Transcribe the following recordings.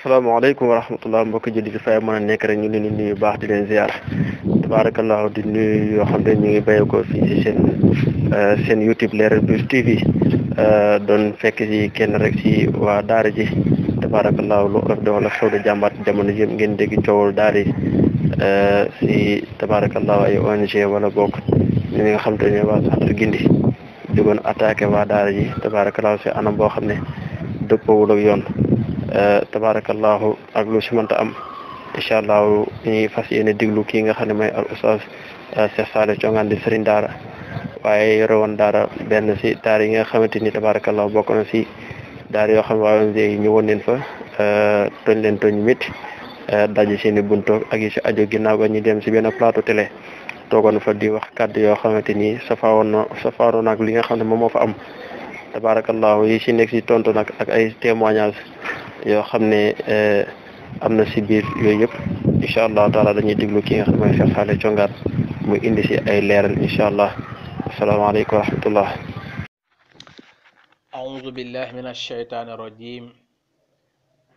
salaamaaleykum wa rahmatullah mbokki jullit di fay mën a nekk rek ñu leen di nuyu baax di leen ziar tabarakallahu di nuyu yoo xam ne ñu ngi bàyyi ko fii ci seen YouTube Leral Plus TV doon fekk ci kenn rek ci waa daara ji tabarakallahu lu olof di wala xew de jàmbaat jamono yëpp ngeen dégg coowul daara yi ci tabarakallahu ay ONG wala bokk ñi nga xam te ne waa saxtu gindi jógoon attaqué waa daara ji tabarakallahu ci anam boo xam ne dëppoowul ak yoon tabarakallahu ak lu si mënta am incha allah ñuy fas yéene diglu kii nga xam ne mooy al oustaz Cheikh Saliou Thiongaan di sëriñ daara waaye yore woon daara benn si daara yi nga xamante ni tabarakallahu bokk na si daara yoo xam ne waa ONG yi ñëwoon leen fa tooñ leen tooñ métti daje seen i buntoog ak yi si aju ginnaaw ba ñu dem si benn plateau télé toogoon fa di wax kàddu yoo xamante ni safaaroon ak li nga xam ne moom moo fa am tabarakallahu yi si nekk si tontu nag ak ay témoignage yoo xam ne am na si biir yooyu yëpp incha allah taala dañuy déglu ki nga xam ne mooy Cheikh Saliou Thiongaan muy indi si ay leeral incha allah asalaamaaleykum wa rahmatullah. أعوذ بالله من الشيطان الرجيم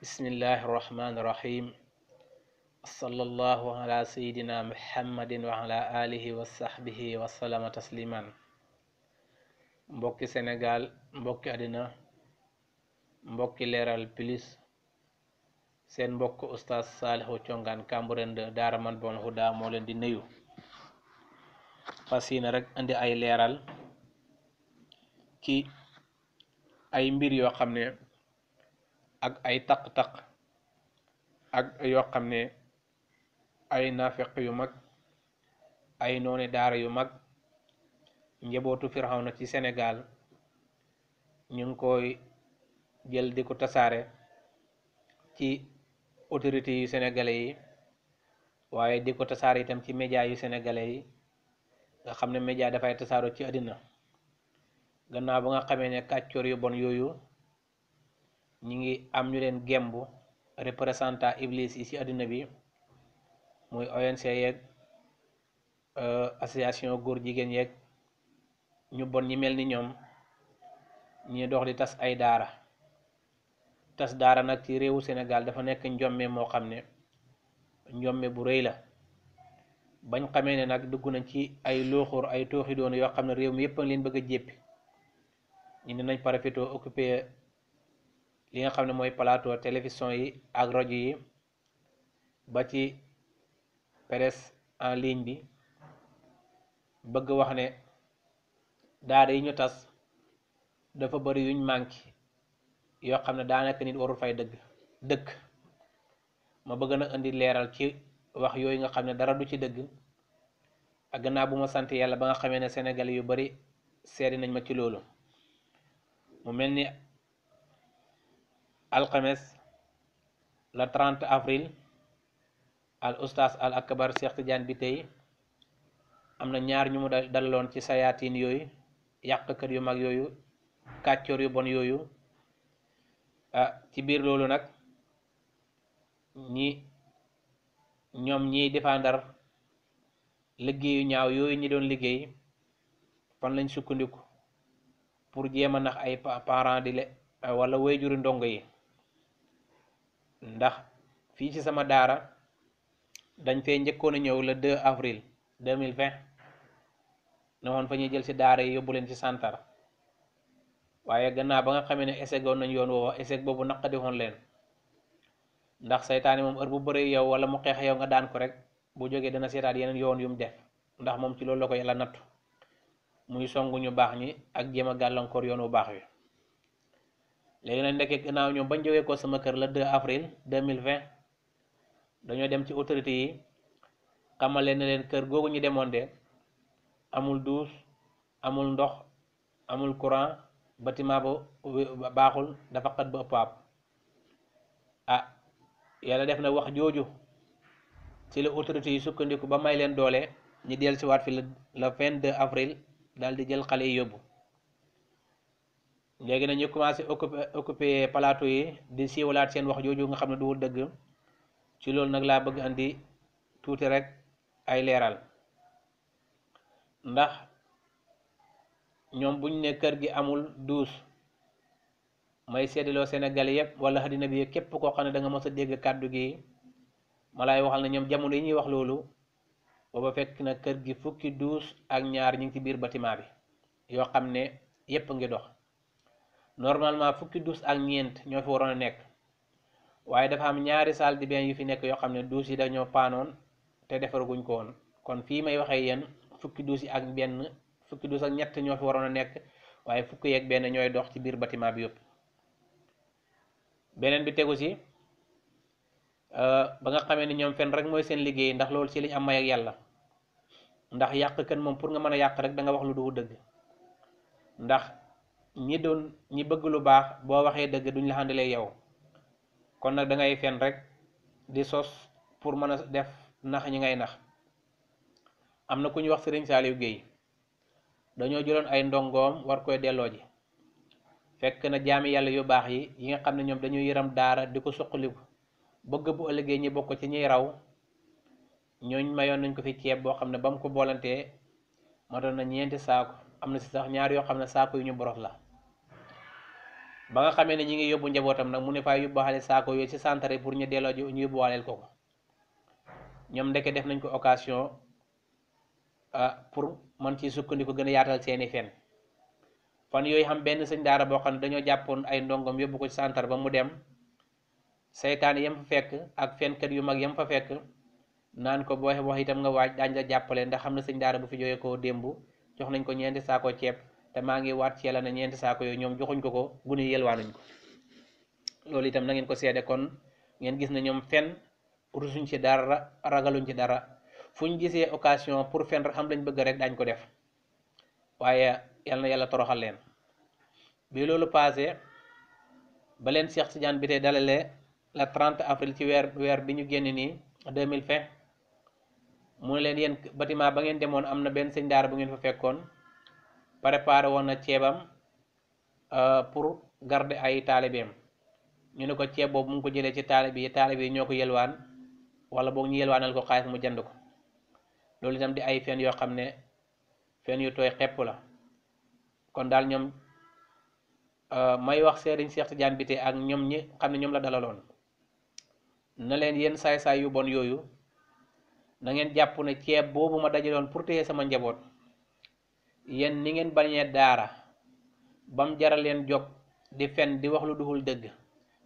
بسم الله الرحمن الرحيم صلى الله على سيدنا محمد وعلى آله وصحبه وسلم تسليما mbokki Sénégal mbokki àddina mbokki Leral Plus seen mbokk oustaz Saliou Thiongaan Cambérène de Daara Manbahul Huda moo leen di nuyu fas yéene rek indi ay leeral ci ay mbir yoo xam ne ak ay taq-taq ak yoo xam ne ay naafeq yu mag ay nooni daara yu mag njabootu Firawna ci Sénégal ñu ngi koy jël di ko tasaare ci autorités yu sénégalais yi waaye di ko tasaare itam ci média yu sénégalais yi nga xam ne média dafay tasaaroo ci àddina gannaaw ba nga xamee ne kàccoor yu bon yooyu ñi ngi am ñu leen gembu représentant iblis yi ci àddina bi muy ONG yeeg association góor jigéen yeeg ñu bon ñi mel ni ñoom ñi dox di tas ay daara tas daara nag ci réewu Sénégal dafa nekk njomme moo xam ne njomme bu rëy la bañ xamee ne nag dugg nañ ci ay looxoor ay tooxi doon yoo xam ne réew mi yépp a ngi leen bëgg a jéppi ñu ne nañ profité occupé li nga xam ne mooy plateau télévision yi ak rajo yi ba ci presse en ligne bi bëgg wax ne daara yi ñu tas dafa bari yuñ manqué yoo xam ne daanaka nit warul fay dëkk ma bëgg na indi leeral ci wax yooyu nga xam ne dara du ci dëgg ak gannaaw bu ma sant yàlla ba nga xamee ne Sénégalais yu bari seedi nañ ma ci loolu mu mel ni alxames le 30 avril al oustaz al akbar Cheikh Tidiane bi tey am na ñaar ñu mu dalaloon ci sayaatiin yooyu yàqkat yu mag yooyu kàccoor yu bon yooyu ci biir loolu nag ñoom ñiy défendre liggéeyu ñaaw yooyu ñi doon liggéey fan lañ sukkandiku pour jéem a nax ay parents di le wala wayjuri ndongo yi ndax fii ci sama daara dañ fee njëkkoon a ñëw le 2 avril 2020 ne woon fa ñuy jël ci daara yi yóbbu leen ci santar waaye gannaaw ba nga xamee ne échec woon nañ yoon woowa échec boobu naqadi woon leen ndax saytaane moom heure bu bëree yow wala mu xeex yow nga daan ko rek bu jógee dana seetaat yeneen yoon yu mu def ndax moom ci loolu la ko yàlla nattu muy songu ñu baax ñi ak jéem a gàllankoor yoon wu baax wi léegi nag ndekkee gannaaw ñoom bañ jógee ko sama kër le 2 avril 2020 dañoo dem ci autorité yi xamal leen ne leen kër googu ñu demoon de amul douche amul ndox amul courant bâtiment ba baaxul dafa xat ba ëpp yàlla def na wax jooju ci la autorité yi sukkandiku ba may leen doole ñi del si waat fi le 22 avril daal di jël xale yi yóbbu léegi nag ñu commencé occupé plateau yi di siiwalaat seen wax jooju nga xam ne du dëgg ci loolu nag laa bëgg andi tuuti rek ay leeral ndax ñoom buñ ne kër gi amul douche may seddaloo Sénégal yëpp wala àddina bi képp koo xam ne da nga mos a dégg kàddu gi ma lay waxal ne ñoom jamono yi ñuy wax loolu booba fekk na kër gi fukki duus ak ñaar ñu ngi ci biir bâtiment bi yoo xam ne yépp ngi dox normalement fukki duus ak ñeent ñoo fi waroon a nekk waaye dafa am ñaari salle de bain yu fi nekk yoo xam ne duus yi dañoo paanoon te defaraguñ ko woon kon fii may waxee yéen fukki duus yi ak benn fukki duus ak ñett ñoo fi waroon a nekk waaye fukki yeeg benn ñooy dox ci biir bâtiment bi yëpp. beneen bi tegu ci ba nga xamee ni ñoom fen rek mooy seen liggéey ndax loolu ci liñ am may ak yàlla ndax yàq kan moom pour nga mën a yàq rek da nga wax lu du dëgg ndax ñi bëgg lu baax boo waxee dëgg duñ la xàndalee yow kon nag da ngay fen rek di sos pour mën a def nax ñi ngay nax. am na ku ñu wax Serigne Saliou Guèye dañoo jëloon ay ndongoom war koy delloo ji fekk na jaami yàlla yu baax yi nga xam ne ñoom dañuy yëram daara di ko suqaliku bëgg bu ëllëgee ñi bokk ci ñuy raw ñooñ mayoon nañ ko fi ceeb boo xam ne ba mu ko boolantee matoon na 4 saako am na si sax ñaar yoo xam ne saako yu ñu boros la. ba nga xamee ne ñi ngi yóbbu njabootam nag mu ne faa yóbbuwaale saako yooyu ci centre pour ñu delloo ji ñu yóbbuwaaleel ko ñoom ndeke def nañ ko occasion pour man ci sukkandiku gën a yaatal seeni fen fan yooyu xam benn sëñ daara boo xam ne dañoo jàppoon ay ndongom yóbbu ko ci centre ba mu dem seytaan yam fa fekk ak fenkat yu mag yam fa fekk naan ko boo wax itam nga waaj daañ la jàppale ndax xam na sëñ daara bu fi jógee koo démb jox nañ ko 4 saako ceeb te maa ngi waat ci yàlla ne 4 saako yooyu ñoom joxuñ ko gune yelwaanuñ ko. loolu itam na ngeen ko seede kon ngeen gis ne ñoom fen rusuñ ci dara ragaluñ ci dara fu ñu gisee occasion pour fen rek xam lañ bëgg rek daañ ko def waaye yal na yàlla toroxal leen. bi loolu passé ba leen Cheikh Tidiane bi tey dalalee la 30 avril ci weer bi ñu génn nii 2020 mu ne leen yéen bâtiment ba ngeen demoon am na benn sëñ daara bu ngeen fa fekkoon préparé woon na ceebam pour garder ay taalibeem ñu ne ko ceeb boobu mu ngi ko jëlee ci taalibe yi ñoo ko yelwaan wala boog ñu yelwaanal ko xaalis mu jënd ko. loolu itam di ay fen yoo xam ne fen yu tooy xepp la kon daal ñoom may wax Serigne Cheikh Tidiane bi tey ak ñoom ñi xam ne ñoom la dalaloon na leen yéen saay-saay yu bon yooyu na ngeen jàpp ne ceeb boobu ma dajaloon pour téye sama njaboot yéen ni ngeen bañee daara bam jaral leen jóg di fen di wax lu duhul dëgg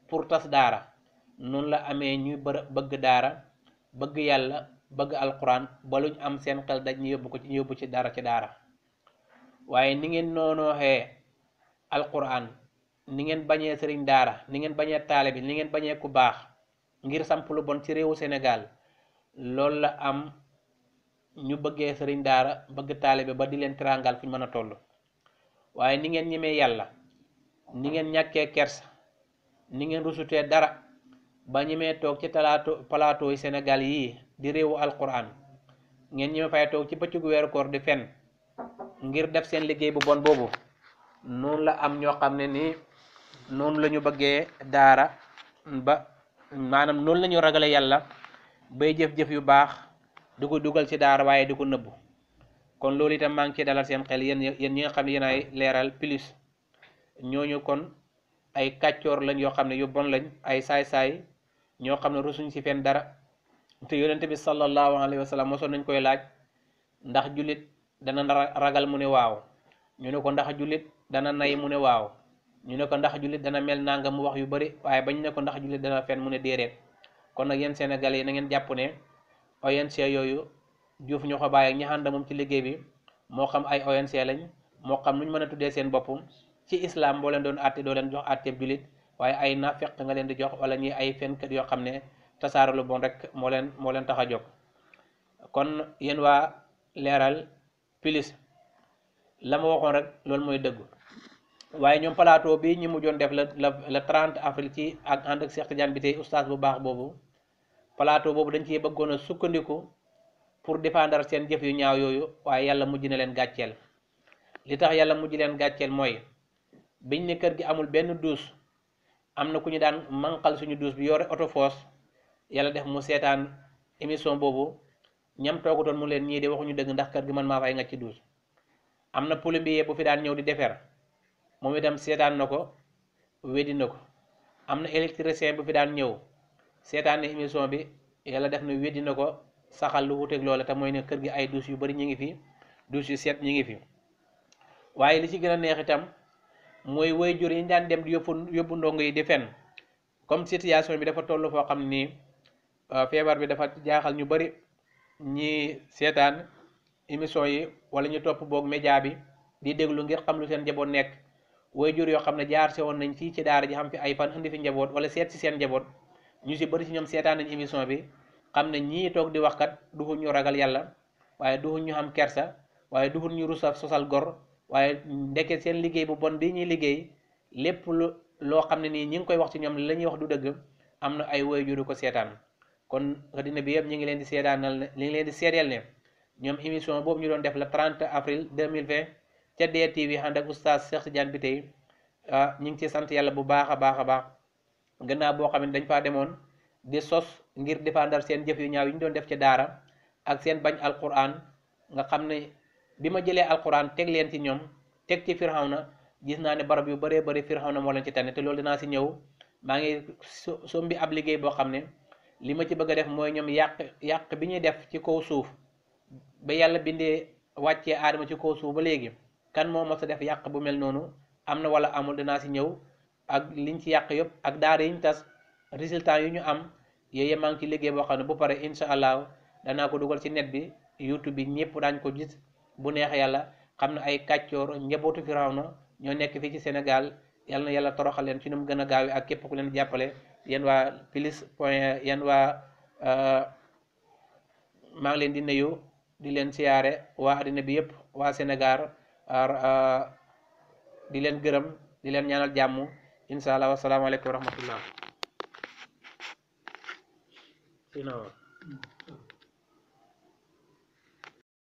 pour tas daara noonu la amee ñuy bëgg daara bëgg yàlla bëgg alquran ba luñ am seen xel daj ñu yóbbu ci daara waaye ni ngeen noonooxee alquran ni ngeen bañee sëriñ daara ni ngeen bañee taalibe bi ni ngeen bañee ku baax ngir samp lu bon ci réewu Sénégal loolu la am ñu bëggee sëriñ daara bëgg taalibe ba di leen teraangal fu ñu mën a toll. waaye ni ngeen ñemee yàlla ni ngeen ñàkkee kersa ni ngeen rusutee dara ba ñemee toog ci plateau yi Sénégal yii di réewu alquran ngeen ñemee fay toog ci bëccëgu weeru koor di fen ngir def seen liggéey bu bon boobu noonu la am ñoo xam ne nii noonu la ñu bëggee daara ba maanaam noonu la ñu ragale yàlla bay jëf-jëf yu baax di ko dugal ci daara waaye di ko nëbbu. kon loolu itam maa ngi ci dalal seen xel yéen ñi nga xam ne yéen ay leeral plus ñooñu kon ay kàccoor lañ yoo xam ne yu bon lañ ay saay-saay ñoo xam ne rusuñ ci fen dara te yonent bi sallallahu alayhi wa sallam mosoon nañ koy laaj ndax jullit dana ragal mu ne waaw ñu ne ko ndax jullit dana nay mu ne waaw ñu ne ko ndax jullit dana mel nanga mu wax yu bari waaye bañ ne ko ndax jullit dana fen mu ne déedéet. kon nag yéen Sénégalais yi na ngeen jàpp ne ONC yooyu Diouf ñoo ko bàyyi ak ñi ànd moom ci liggéey bi moo xam ay ONC lañ moo xam nuñ mën a tuddee seen bopp ci islam boo leen doon àtte doo leen jox àtteeb jullit waaye ay naafeq nga leen di jox wala ñi ay fenkat yoo xam ne tasaare lu bon rek moo leen tax a jóg. kon yéen waa leeral plus la ma waxoon rek loolu mooy dëgg waaye ñoom plateau bi ñi mujjoon def la 30 avril ci ak ànd ak Cheikh Tidiane bi tey oustaz bu baax boobu plateau boobu dañ ciy bëggoon a sukkandiku pour défendre seen jëf yu ñaaw yooyu waaye yàlla mujj na leen gàcceel. li tax yàlla mujj leen gàcceel mooy biñ ne kër gi amul benn duus am na ku ñu daan manqal suñu duus bi yore oto foos yàlla def mu seetaan émission boobu ñam toogutoon mu leen ñii de waxuñu dëgg ndax kër gi man maa fay nga ci duus. am na plombier bu fi daan ñëw di defar moom itam seetaan na ko weddi na ko. am na électricien bu fi daan ñëw seetaan ne émission bi yàlla def na weddi na ko saxal lu wuteeg loola te mooy ne kër gi ay douche yu bari ñu ngi fi douche yu set ñu ngi fi. waaye li ci gën a neex itam mooy waajur yi ñu daan dem di yóbbu ndongo yi di fen comme situation bi dafa toll foo xam ni feebar bi dafa jaaxal ñu bari ñi seetaan émission yi wala ñu topp boog média bi di déglu ngir xam lu seen njaboot nekk. waajur yoo xam ne jaar si woon nañ fii ci daara ji xam fi ay fan indi fi njaboot wala seet si seen njaboot ñu si bëri si ñoom seetaan nañ émission bi xam ne ñii toog di wax kat duxul ñu ragal yàlla waaye duxul ñu xam kersa waaye duxul ñu rusa sosal gor waaye ndeke seen liggéey bu bon bi ñuy liggéey lépp loo xam ne nii ñi ngi koy wax ci ñoom la ñuy wax du dëgg am na ay waajur yu ko seetaan. kon addina bi yëpp ñu ngi leen di seetaanal ne ñu ngi leen di seedeel ne ñoom émission boobu ñu doon def le 30 avril 2020 ca DTV ànd ak oustaz Cheikh Tidiane bi tey ñu ngi ci sant yàlla bu baax a baax a baax gannaaw boo xam ne dañ faa demoon di sos ngir défendre seen jëf yu ñaaw yi ñu doon def ci daara ak seen bañ alquran nga xam ne bi ma jëlee alquran teg leen ci ñoom teg ci Firawna gis naa ne barab yu bëree bëri Firawna moo leen ci tane te loolu dinaa si ñëw maa ngi sombi ab liggéey boo xam ne li ma ci bëgg a def mooy ñoom yàq bi ñuy def ci kaw suuf ba yàlla bindee wàccee aadama ci kaw suuf ba léegi kan moo mos a def yàq bu mel noonu am na wala amul dinaa si ñëw ak liñ ci yàq yëpp ak daara yi ñu tas résultat yu ñu am yooyu maa ngi ci liggéey boo xam ne bu pare incha allah danaa ko dugal ci net bi YouTube bi ñëpp daañ ko gis bu neex yàlla xam ne ay kàccoor njabootu Firawna ñoo nekk fii ci Sénégal yal na yàlla toroxal leen ci nu mu gën a gaawee ak képp ku leen jàppale yéen waa plus point yéen waa maa ngi leen di nuyu di leen siyaare waa àddina bi yëpp waa Sénégal di leen gërëm di leen ñaanal jàmm incha allah wasalaamaaleykum wa rahmatullah